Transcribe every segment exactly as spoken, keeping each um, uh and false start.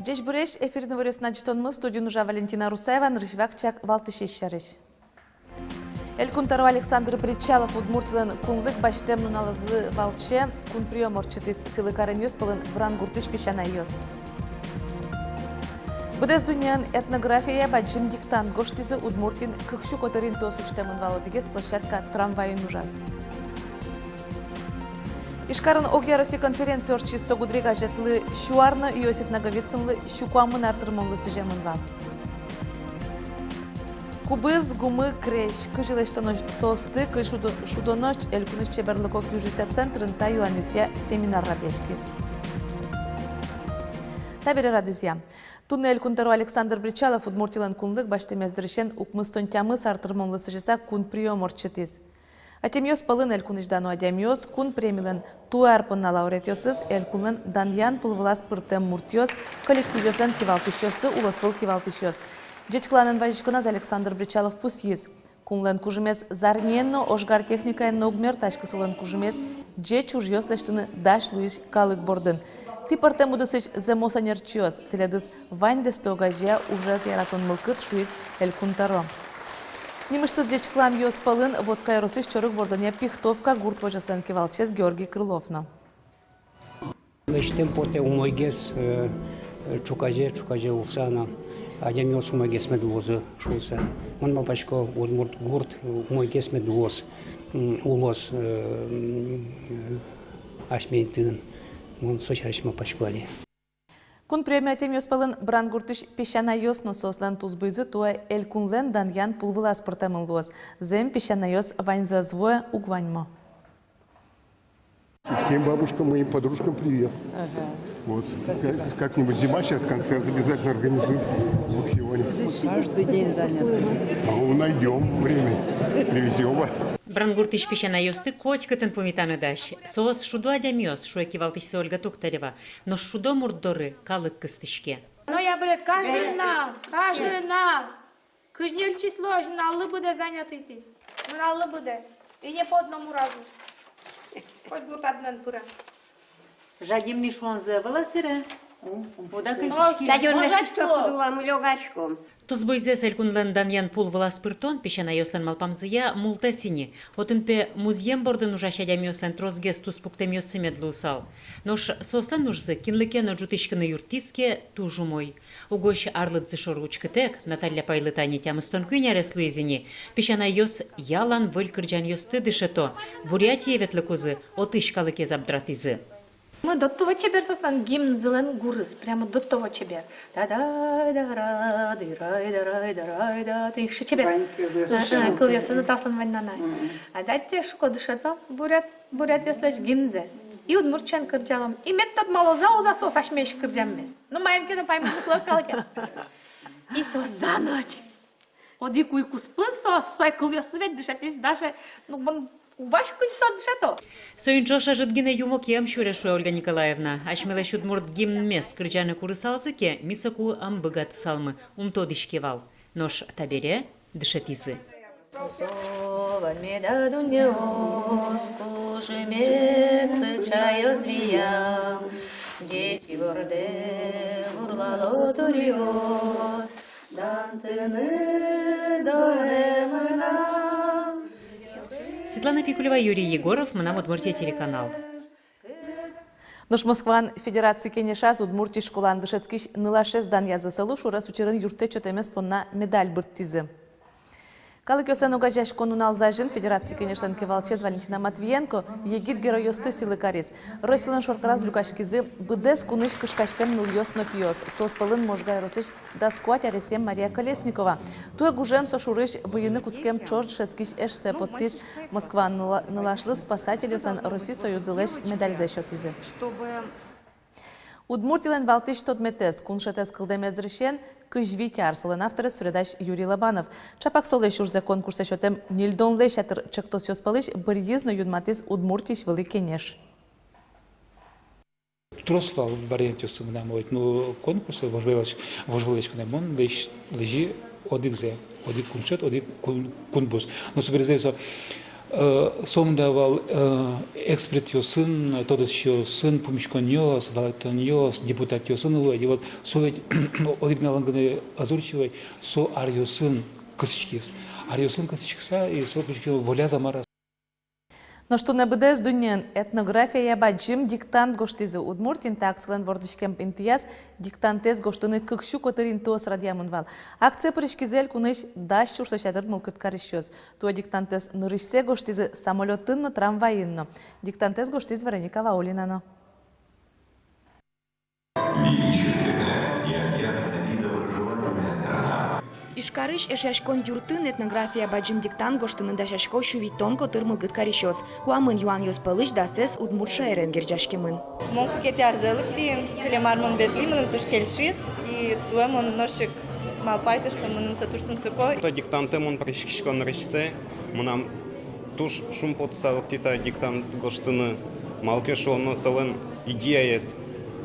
Ӟечбуресь! Эфирын «Иворъёс» но ӝытонмы, студиын ужа Валентина Русаева. Нырысь вакчияк валтӥсез сярысь. Элькун тӧро Александр Бречалов Удмуртилэн кунлык басьтэм нуналызлы валче кунприём ортчытӥз. Сӥлы каремъёс пӧлын Брангуртысь песянайёс. Быдэс дуннеын этнографияя бадӟым диктант гожтӥзы. Удмуртиын кык сю котыр интыос усьтэмын вал. Одӥгез площадка трамвайын ужаз. Ижкарын огъяроссия конференция ортчиз. Со гудыре газетлы сю ар но Иосиф Наговицынлы сю куамын ар тырмонлы сӥземын вал. Кубыз, гумы, крезь. Кызьы лэсьтоно соосты, кызьы шудо-, шудоно, элькунысь чеберлыко киужъёсъя центрын та юанъёсъя семинар радъяськиз. Табере радызъя. Туннэ Элькун тӧро Александр Бречалов Удмуртилэн кунлык басьтэмез дырысен укмыстон тямыс ар тырмонлы сӥзьыса кунприём ортчытӥз. Ӧтемъёс пӧлын элькунысь дано адямиос, кун премилэн туэ ар понна лауреатъёсыз, элькунлэн данъян пул вылаз пыртэм муртъёс, коллективъёслэн кивалтӥсьёссы, улосвыл кивалтӥсьёс. Ӟечкыланэн вазиськоназ Александр Бречалов пусйиз: кунлэн кужымез зарниен но, ожгар техникаен но уг мертаськы, солэн кужымез ӟеч ужъёс лэсьтыны дась луись калык бордын. Тӥ пӧртэм удысысь зэмос ӧнерчиос, тӥледыз ваньдэсты огазея ужез яратон мылкыд, — шуиз Элькун тӧро. Нимысьтыз ӟечкыламъёс пӧлын Вотка ёросысь Чорыг вордонъя Пихтовка гурт возёслэн кивалтӥсез Георгий Крылов но. Лэсьтэм потэ умойгес, э, э, ӵуказе, ӵуказе улса но, адямиос умойгес мед луозы шуыса. Мон малпасько, удмурт гурт, э, умойгес мед луоз, м, улоз, э, м, э, асьме интыын. Мон со сярысь малпасько али. Кунприёме ӧтемъёс пӧлын Брангуртысь песянайёс но. Соослэн тусбуйзы туэ элькунлэн данъян пул вылаз пыртэмын луоз. Зэм, песянайёс ваньзы ӧз вуэ, уг ваньмо. И всем бабушкам, моим подружкам привет. Ага. Вот. Спасибо. Как, как-нибудь зима, сейчас концерт обязательно организуем. Вот сегодня. Мы каждый день заняты. А мы найдём время, привезём вас. Брангуртысь песянайёсты котькытын пумитаны дась. Соос шудо адямиос, — шуэ кивалтӥсьсы Ольга Токтарева. Нош шудо мурт доры калык кыстӥське. Ноябрь, каждый нунал, каждый нунал. Кызь ньыль число, нуналлы быдэ занятый тӥ. Нуналлы быдэ. И не по одному разу. Хоть гурт адӟыны пыра. Жадим ни шуонзы ӧвӧл-а сыре? О, о. Уда кынчиськи. Стадионысь куд улам, лёгаськом. Тусбуйзэс элькунлэн данъян пул вылаз пыртон, песянайёслэн малпамзыя, мултэс ини. Отын, пе, музъем бордын ужась адямиослэн тросгес туспуктэмъёссы мед луысал. Нош соослэн ужзы кинлы ке но ӝутӥськыны юрттӥз ке, туж умой. Угось арлыдзы шоры учкытэк, Наталья пайлы тани тямыстон куинь арес луиз ини, песянайёс ялан выль кырӟанъёсты дышето, Бурятие ветлыкузы отысь калыкез абдратӥзы. Ма, до того чебер соослэн гимнзылэн гурыз, прямо до того чебер. Да-да-да-ра, дырай-да-рай-да-рай-да. Тӥни кыӵе чебер. Вань кылъёсыз. Ага, кылъёсыз но таслэн вань на. Мгм. А дайте шуко дышето бурят, бурятъёслэсь гимнзэс. И удмурт сямен кырӟалом. И мед тодмалозы-а, уз-а соос асьмеысь кырӟаммес. Ну, маин ке но паймымон кулэ калыкен. И соос за ночь. Одӥг уй куспын соос, сое кылъёсыз ведь дышетӥз даже, ну, мон уг васькы, кызьы соос дышето. Соин ӵош ӧжыт гинэ юмок ӧм сюре, — шуэ Ольга Николаевна. Асьмелэсь удмурт гимнмес кырӟаны курысалзы ке, ми соку ӧм быгатысалмы, ум тодӥське вал. Нош табере дышетӥзы. Со вань меда дуннеос, кужымед кыӵе ӧз вия, ӟеч ивордэ вурлало туръёс, дан тыныд доры мынам. Светлана Пикулева, Юрий Егоров, «Мынам Удмуртие» телеканал. Нош Москваын Федераци Кенешаз Удмуртиысь школаын дышетскись нылашез данъязы. Солы шуг-секыт учырын юрттэт сётэмез понна медаль бырттӥзы. Калыкъёслэн огазеяськон нуналзы азьын Федераци Кенешлэн кивалтӥсез Валентина Матвиенко егит геройёсты сӥлы кариз. Россилэн шоркараз люкаськизы быдэс кунысь кышкасьтэм нылъёс но пиос. Соос пӧлын Можга ёросысь дас куать аресъем Мария Колесникова. Туэ гужем со шурысь выйыны кутскем ӵош дышетскись эшсэ поттӥз. Москваын ныла-, нылашлы спасательёслэн Росси Союзылэсь медальзэ сётӥзы. Удмуртилэсь куншетэз кылдэмез дырысен кызь вить ар. Солэн авторез суредась Юрий Лобанов. Ӵапак солэсь ужзэ конкурсэ сётэм ньыльдонлэсь ятыр ӵектосъёс пӧлысь быръиз но юнматӥз Удмуртиысь Вылӥ Кенеш. Трос вал вариантъёс мынам, вот, ну, конкурсэ вожвылъясь-, вожвылъяськонэ мон лэзь-, лэзи одӥгзэ, одӥг куншет, одӥг кун-, кунбур. Ну, собере со Э, сомында вал, э, экспертъёсын, тодосчиосын пумиськонъёс, валэктонъёс, депутатъёсын луэ. И вот со ведь одӥг нуналын гинэ ӧз урчы вал, со аръёсын кысӥськиз. Аръёсын кысӥськыса, и со кызьы ке но воляза мар-а. Нош туннэ быдэс дуннеын этнографияя бадӟым диктант гожтӥзы. Удмуртиын та акцилэн вордӥськем интыяз диктантэз гожтыны кык сю котыр интыос радъямын вал. Акцие пыриськизы элькунысь дас сюрслэсь ятыр мылкыд карисьёс. Туэ диктантэз нырысьсэ гожтӥзы самолётын но, трамвайын но. Диктантэз гожтӥз Вероника Ваулина но. Величественная, необъятная и доброжелательная страна. Ижкарысь Эшъяськон юртын этнографияя бадӟым диктант гожтыны дасясько сю витьтон котыр мылкыд карисьёс. Куамын юанъёс пӧлысь дасэз удмурт шаерен герӟаськемын. Мон кыкетӥ арзэ лыктӥ ини, кылем ар мон ветлӥ, мыным туж кельшиз, и туэ мон нош ик малпай то, что мыным со туж тунсыко. Та диктантэ мон пыриськисько нырысьсэ, мынам туж шумпотыса лыктӥ та диктант гожтыны, малы ке шуоно солэн идеяез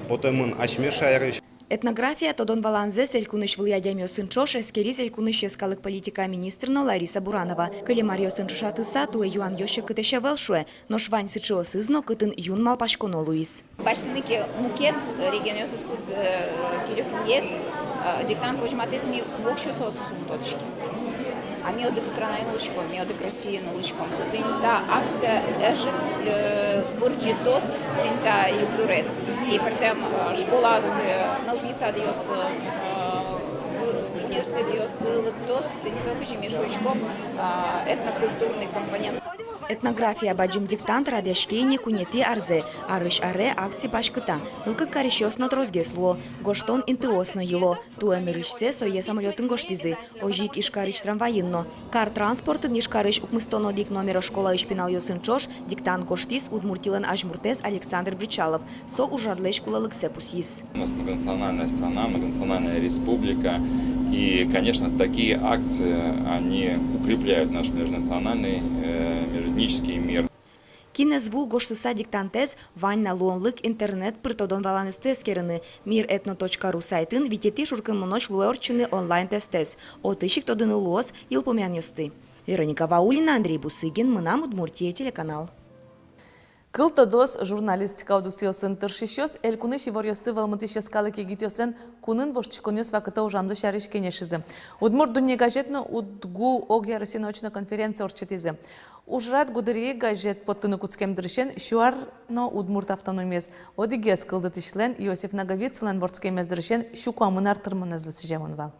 потэмын асьме шаерысь. Этнография тодон-валанзэс элькунысь вылӥ адямиосын ӵош эскериз элькунысь йӧскалык политикая министр но Лариса Буранова. Кылем аръёсын ӵошатыса, туэ юанъёс секытэсь ӧвӧл, шуэ, нош вань сыӵеосыз но, кытын юн малпаськоно луиз. Басьтыны ке мукет регионъёсыз кудзэ, э, кирёкинъёс, э, диктант возьматӥз, ми воксё соосыз ум тодӥське. А ми одӥг странаын улӥськом, ми одӥг Россиын улӥськом. Тӥни та акция ӧжыт, э, вырӟытоз тӥни та югдурез. И пӧртэм, э, школаос, э, нылпи садъёс, э, у-, университетъёс лыктоз, тӥни со, кызьы ми шуиськом, э, этнокультурный компонент. Этнографияя бадӟым диктант радъяське ини куинетӥ арзэ. Арысь аре акци паськыта. Мылкыд карисьёс но тросгес луо. Гожтон интыос но йыло. Туэ нырысьсэ сое самолётын гожтӥзы. Озьы ик Ижкарысь трамвайын но. Кар транспортын Ижкарысь укмыстон одӥг номеро школаысь пиналъёсын ӵош диктант гожтӥз Удмуртилэн азьмуртэз Александр Бречалов. Со ужрадлэсь кулэлыксэ пусйиз. У нас многонациональная страна, многонациональная республика. И, конечно, такие акции, они укрепляют наш межнациональный, э, межэтнический мир. Кин ӧз ву гожтыса диктантэз, вань на луонлык интернет пыр тодон-валанъёсты эскерыны. Мир этно точка ру сайтын витетӥ шуркынмонозь луэ ортчыны онлайн-тестэз. Отысь ик тодыны луоз йылпумъянъёсты. Вероника Ваулина, Андрей Бусыгин, «Мынам Удмуртие» телеканал. Кыл тодос, журналистика удысъёсын тыршисьёс элькунысь иворъёсты вӧлмытӥсь йӧскалык егитъёслэн кунын воштӥськонъёс вакытэ ужамзы сярысь кенешизы. «Удмурт дунне» газет но «УдГУ» огъя россия научной конференция ортчытӥзы. Ужрад гудырие газет поттыны кутскем дырысен сю ар но удмурт автономиез одӥгез кылдытӥсьлэн Иосиф Наговицынлэн вордскемез дырысен сю куамын ар тырмонэзлы сӥземын вал.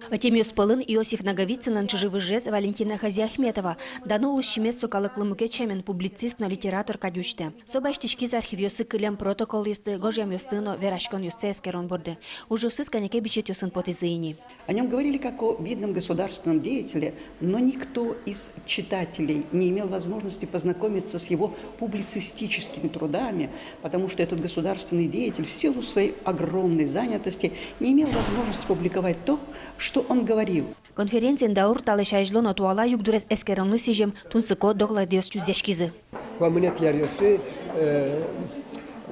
Ӧтемъёс пӧлын Иосиф Наговицынлэн чыжы-выжыез Валентина Хазиахметова. Дано улӥсьмес со калыклы мукет сямен публицист но литератор кадь усьтэ. Со басьтӥськиз архивъёсы кылем протоколъёсты, гожъямъёсты но вераськонъёссэ эскерон борды. Ужъёсыз кӧня ке бичетъёсын потӥзы ини. О нём говорили как о видном государственном деятеле, но никто из читателей не имел возможности познакомиться с его публицистическими трудами, потому что этот государственный деятель в силу своей огромной занятости не имел возможности публиковать то, что он говорил. Конференциын даур талэсь азьло но туала югдурез эскеронлы сӥзем тунсыко докладъёс чузъяськизы. Куамынэтӥ аръёсы, э,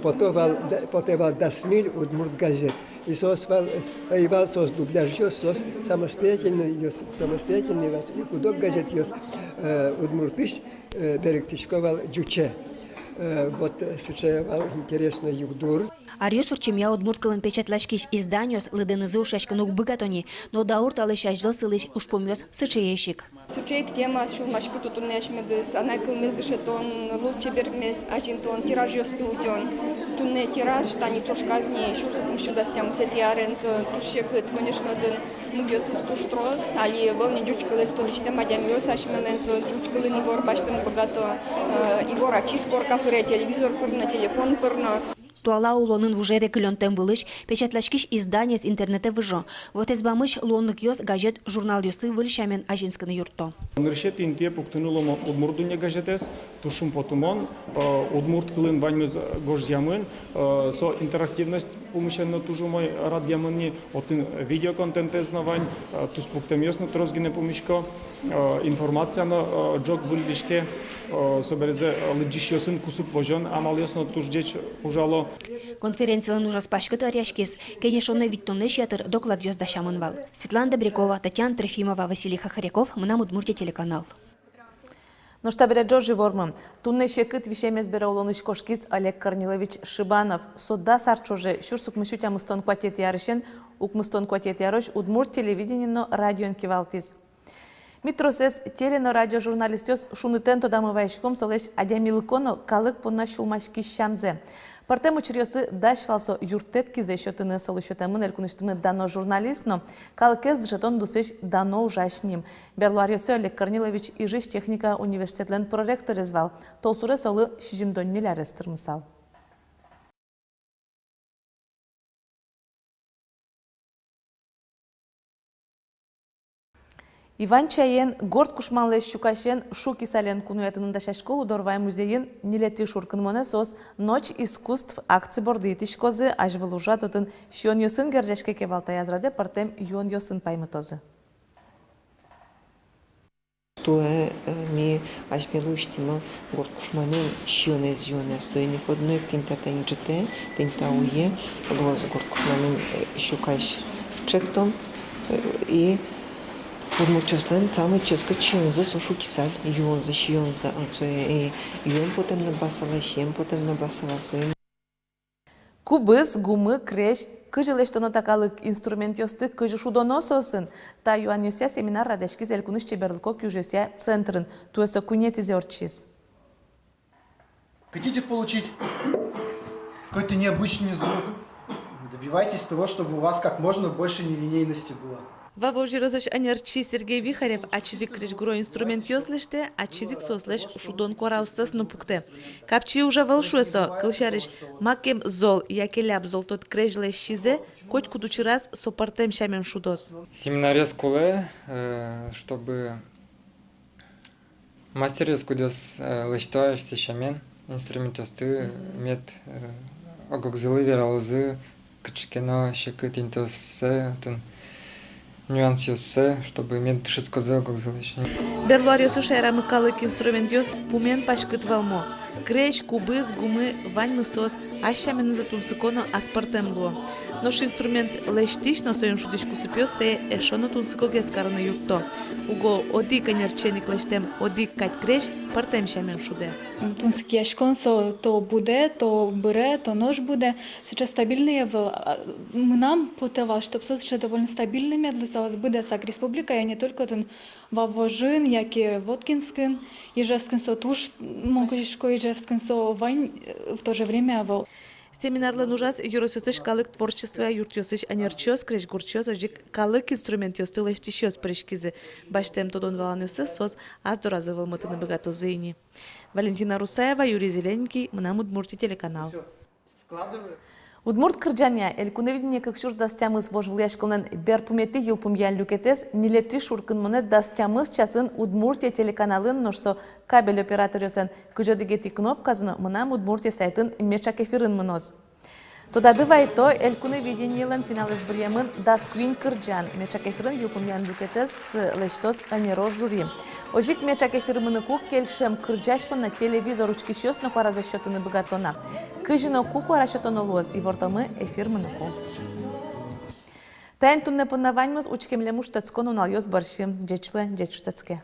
пото вал, да, потэ вал дас ньыль удмурт газет. И соос вал, э, ӧй вал соос дубляжъёс, соос самостоятельнойёс, самостоятельной вал, и куд-ог газетъёс, э, удмуртысь, э, берыктӥсько вал ӟуче. Э, вот, э, сыӵе вал интересной югдур. Аръёс ортчемъя удмурт кылын печатласькись изданиос лыдэнызы ушъяськыны уг быгато ни, но даур талэсь азьло сылӥсь ужпумъёс сыӵеесь ик. Сыӵе ик темаос сюлмаськыто туннэ асьмедыз: анай кылмес дышетон, лулчеберетмес азинтон, тиражъёсты утён. Туннэ тираж, тани ӵошказ ни, сюрс укмыс сю дас тямысэтӥ арен со туж секыт, конечно, отын мугъёсыз туж трос. Али ӧвӧл ни ӟуч кылэз тодӥсьтэм адямиос асьмелэн, соос ӟуч кылын ивор басьтыны быгато, э, ивор ачиз корка пыре, телевизор пыр но, телефон пыр но. Туала улонын вужере кылёнтэм вылысь печатласькись изданиос интернетэ выжо. Вотэс бамысь луонлыкъёс газет-журналъёсты выль сямен азинскыны юртто. Нырысетӥ интые пуктыны луом «Удмурт дунне» газетэз, туж шумпотымон, э, удмурт кылын ваньмыз гожъямын, э, со интерактивность пумысен но туж умой радъямын ни, отын видеоконтентэз но вань, э, туспуктэмъёс но трос гинэ пумисько. Э, информация но, э, ӝог выльдӥське, э, собере, э, лыдӟисьёсын кусып возён амалъёс но туж ӟеч ужало. Конференцилэн ужез паськыт ӧръяськиз, кенешонэ витьтонлэсь ятыр докладъёс дасямын вал. Светлана Добрякова, Татьяна Трофимова, Василий Хохряков, «Мынам Удмуртие» телеканал. Нош табере ӝож ивормы. Туннэ секыт висемез бере улонысь кошкиз Олег Корнилович Шибанов. Со дас ар ӵоже, сюрс укмыссю тямыстон куатетӥ арысен укмыстон куатетӥ арозь, удмурт телевидениен но радиоен кивалтӥз. Ми тросэз, теле- но радиожурналистъёс, шунытэн тодамы вайиськом солэсь адямилыко но калык понна сюлмаськись сямзэ. Пӧртэм учыръёсы дась вал со юрттэт кизэ сётыны, солы сётэмын элькунысьтымы дано журналист но калыкез дышетон удысысь дано ужась ним. Берло аръёсы Олег Корнилович Ижысь техника университетлэн проректорез вал. Толсуре солы сизьымдон ньыль арес тырмысал. Иван-чаен, горд кушманлэсь сюкасен, Шукисален куноятыны дасясько Лудорвай музейын. Ньылетӥ шуркынмонэ соос «Ночь искусств» акци борды итӥськозы. Азьвыл ужрад отын сиёнъёсын герӟаське ке, Балтаез радэ пӧртэм юонъёсын паймытозы. Туэ, э, ми асьмелы усьтӥмы горд кушманын сиёнэз юыны. Соин ик одно ик тӥни та, тӥни ӝытэ, тӥни та уе луоз горд кушманын, э, сюкась чектон, э, и удмуртъёслэн самой ческыт сиёнзы со Шукисаль, юонзы, сиёнзы, а, сое, э, юэм потэмын басала, сием потэмын басала, соин. Кубыз, гумы, крезь — кызьы лэсьтоно та калык инструментъёсты, кызьы шудоно соосын? Та юанъёсъя семинар радъяськиз элькунысь чеберлыко киужъёсъя центрын. Туэ со куинетӥзэ ортчиз. Хотите получить какой-то необычный звук? Добивайтесь того, чтобы у вас как можно больше нелинейности было. Вавож ёросысь ӧнерчи Сергей Вихарев ачиз ик крезьгуро инструментъёс лэсьтэ, ачиз ик соослэсь шудон куараоссэс но пуктэ. Капчи уж ӧвӧл, шуэ со, кылсярысь, макем зол яке ляб золтод крезьлэсь сизэ котькуд учыраз со пӧртэм сямен шудоз. Семинаръёс кулэ, э, чтобы мастеръёс, кудъёс, э, лэсьто асьсэ сямен инструментъёсты, мед, э, ог-огзылы вералозы кыӵе ке но секыт интыоссэ, отын нюансъёссэ, чтобы мед дышетскозы ог-огзылэсь. Берло аръёсы шаерамы калык инструментъёс пумен паськыт вӧлмо. Крезь, кубыз, гумы — ваньмыз соос ас сяменызы тунсыко но аспӧртэм луо. Нош инструмент лэсьтӥсь но соин шудӥсь кусыпъёс сое эшшо но тунсыкогес карыны юртто. Уго одӥг ӧнерчиен ик лэсьтэм одӥг кадь крезь пӧртэм сямен шудэ. Тунсыкъяськон со то будэ, то быре, то нош будэ. Сыӵе стабильной ӧвӧл. А, мынам потэ вал, чтоб со сыӵе довольно стабильной мед луысал ас быдэсак республикае, а не только отын Вавожын яке Воткинскын. Ижевскын со туж, мон кылӥсько, Ижевскын со вань, э, в то же время ӧвӧл. Семинарлэн ужаз ёросъёсысь калык творчествоя юртъёсысь ӧнерчиос, крезьгурчиос, озьы ик калык инструментъёсты лэсьтӥсьёс пыриськизы. Басьтэм тодон-валанъёссэс соос ас доразы вӧлмытыны быгатозы ини. Валентина Русаева, Юрий Зелененький, «Мынам Удмуртие» телеканал. Удмурт кырӟанъя «Элькуновидение кык сюрс дас тямыс» вожвылъяськонлэн берпуметӥ йылпумъян люкетэз ньылетӥ шуркынмонэ дас тямыс часын «Удмуртия» телеканалын, нош со кабель операторъёслэн кызь одӥгетӥ кнопказы но «Мынам Удмуртие» сайтын меӵак эфирын мыноз. Тодады вайто, «Элькуновидениелэн» финалэз быръемын дас куинь кырӟан. Меӵак эфирын йылпумъян люкетэз лэсьтоз ӧнерос жюри. Озьы ик меӵак эфир мыныку кельшем кырӟась понна телевизор учкисьёс но куаразэс сётыны быгато на. Кызьы но ку куара сётоно луоз, ивортомы эфир мыныку. Таин туннэ понна ваньмыз. Учкемлы муштэтскон нуналъёс бӧрсьы. Ӟеч луэ, ӟеч шутэтске.